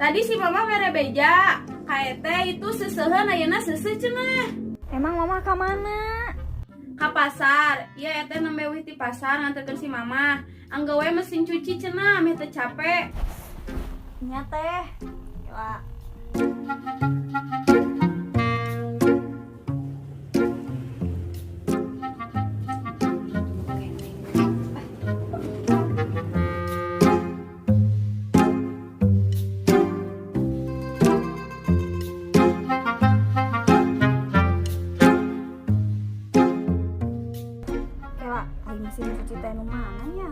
Tadi si mama mere beja. Ka Ete itu seuseuheun, ayeuna seuseuh cenah. Emang mama ka mana? Ka pasar. Iya, Ete nembe wih ti pasar nganterkeun si mama. Anggo we mesin cuci cenah, meh teu capek. Nya, Teh. Kela. Kela, ari mesin cuci teh nu mana nya?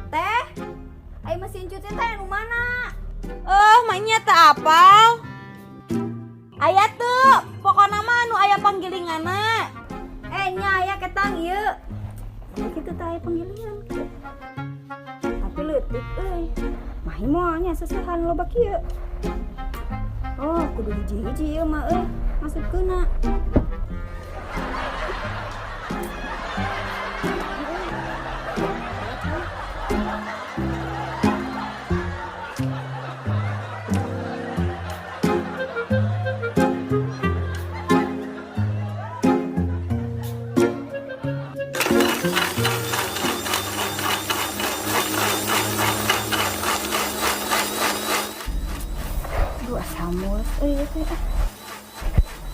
Teh, ari mesin cuci teh nu mana? Eh, maknya teu apal. Aya tuh, pokokna mah anu aya panggilinganna. Eh, nya aya ketang ieu. Ya kitu teh aya panggilingan. Tapi leutik euy. Mahi moal nya seuseuhan loba kieu. Oh, kudu hiji-hiji ieu mah euy, masukkeunna. Aduh, asa mules euy ieu teh ah.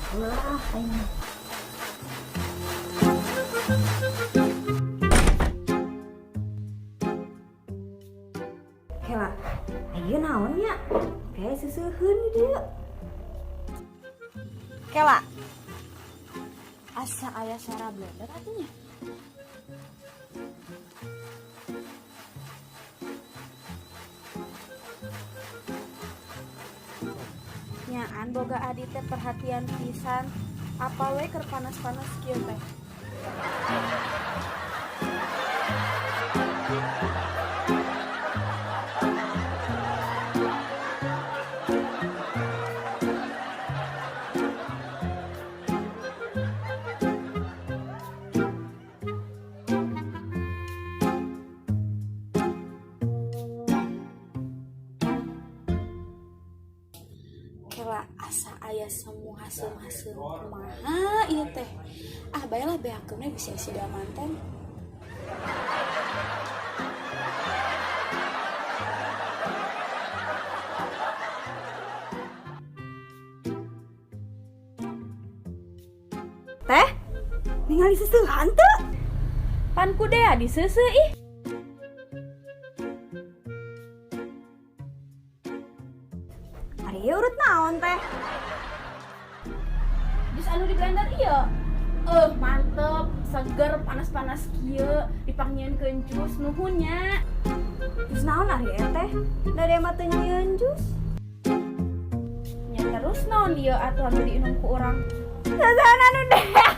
Ulah aing mah. Kela, ieu naon nya? Kayak seuseuheun di dieu. Kela. Asa aya suara blender atuh nya. Nyaan boga adi teh perhatian pisan, apa we keur panas-panas kieu teh. Kela, asa aya semu haseum-haseum kumaha ieu teh. Ah, bae lah, beakeun we, bisa isi manten. Teh, ningali seuseuhan teu? Pan ku dea diseuseuh ih. Ari ieu urut naon, Teh? Jus anu di blender ieu. Mantep, seger, panas-panas kieu, dipangnyieunkeun jus, nuhun nya. Jus naon ari ieu, Teh? Da dia mah teu nyieun jus. Nya terus naon ieu atuh anu diinum ku urang? Seuseuhan anu dea.